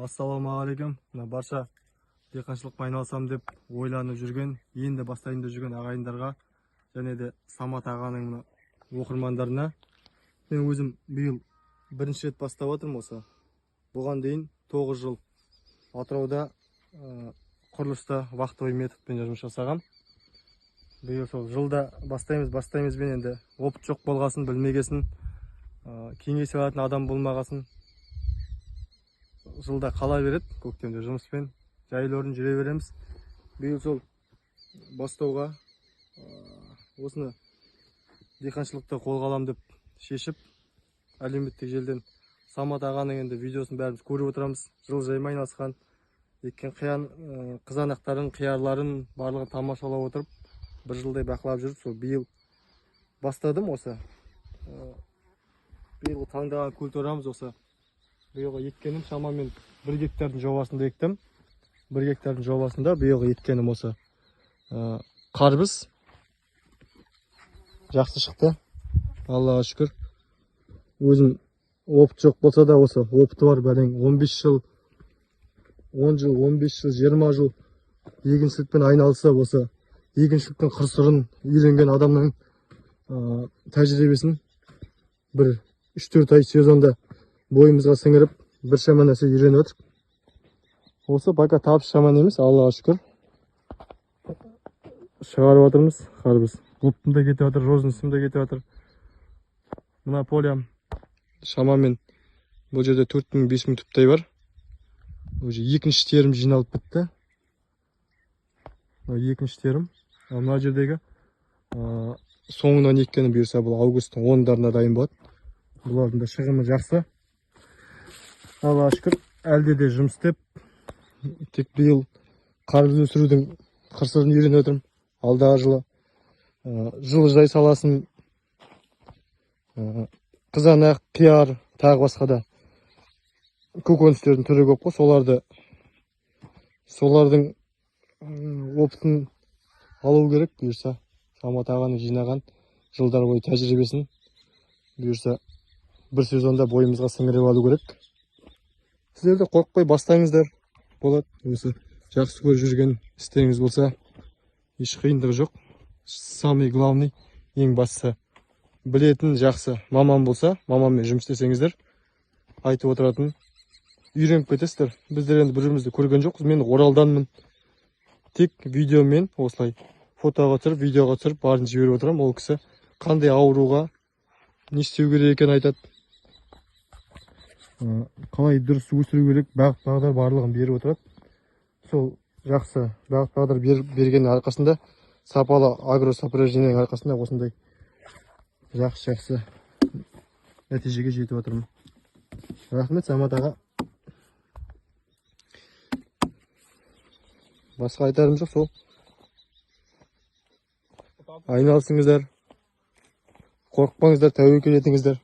Ассалаумағалейкум. Мына барша диқаншылықпен айналысам деп ойланып жүрген, енді бастайын деп жүрген ағайындарға және де Самат ағаның мына оқырмандарына. Мен өзім биыл бірінші рет бастап жатырмын осы. Бұған дейін 9 жыл Атырауда құрылыста вахтовый методпен жұмыс жасағам. Биыл сол жылда бастаймыз мен енді опыт жоқ болғасын, білмегесін, кеңес алатын адам болмағасын жылда қала береді, көктемде жұмыспен жайлы жүре береміз. Биыл сол бастауға осыны диқаншылықты қолға алам деп шешіп, әлеуметтік желіден Самат ағаның енді видеосын бәріміз көріп отырамыз. Жылыжаймен айналысқан, еккен қызанақтарын, қиярларын барлығын тамашалап отырып, бір жылдай бақылап жүріп, сол биыл бастадым осы. Биылғы таңдаған культурамыз осы. Биылғы еккенім шамамен 1 гектардың жобасында ектім. 1 гектардың жобасында биылғы еккенім осы. Қарбыз жақсы шықты. Аллаға шүкір. Өзім опыт жоқ болса да осы опыты бар бәлең 15 жыл, 10 жыл, 15 жыл, 20 жыл егіншілікпен айналысып, осы егіншіліктің қыр-сырын үйренген адамның тәжірибесін бір 3-4 ай сезонда бойымызға сіңіріп, біршама нәрсе үйреніп отырмық. Осы пока табыс жаман емес, Аллаға шүкір. Шығарып жатырмыз қарбыз. Клубтың да кетіп жатыр, розницам да кетіп жатыр. Мына полям шамамен бұл жерде 4000-5000 түптей бар. Уже екінші терім жиналып бітті. Мына екінші терім. Ал мына жердегі соңынан еккені бұйырса бұл августтың 10-дарына дайын болады. Бұлардың да шығымы жақсы. Аллаға шүкір, әлде де жұмыс істеп, тек биыл қарбыз өсірудің қыр-сырын үйреніп отырмын. Алдағы жылы жылыжай саласын, қызанақ, қияр, тағы басқа да көкөністердің түрі көп қой, солардың опытын алу керек бұйырса. Самат ағаның жинаған жылдар бойы тәжірибесін бұйырса бір сезонда бойымызға сіңіріп алу керек. Сіздер де қорықпай бастаңыздар болады. Осы жақсы көріп жүрген істеріңіз болса, еш қиындығы жоқ. Самый главный, ең бастысы білетін жақсы маман болса, маманмен жұмыс істесеңіздер, айтып отыратын үйреніп кетесіздер. Біздер енді бір-бірімізді көрген жоқпыз. Мен Оралданмын. Тек видеомен осылай фотоға түсіріп, видеоға түсіріп барын жіберіп отырамын. Ол кісі қандай ауруға не істеу керек екенін айтады. Қалай дұрыс өсіру керек, бағыт бағдар барлығын беріп отырады. Сол жақсы бағыт бағдар бергеннің арқасында, сапалы агросопровождениенің арқасында осындай жақсы нәтижеге жетіп отырмын. Рахмет, Самат аға. Басқа айтарым жоқ, сол. Айналысыңыздар. Қорықпаңыздар, тәуекел етіңіздер.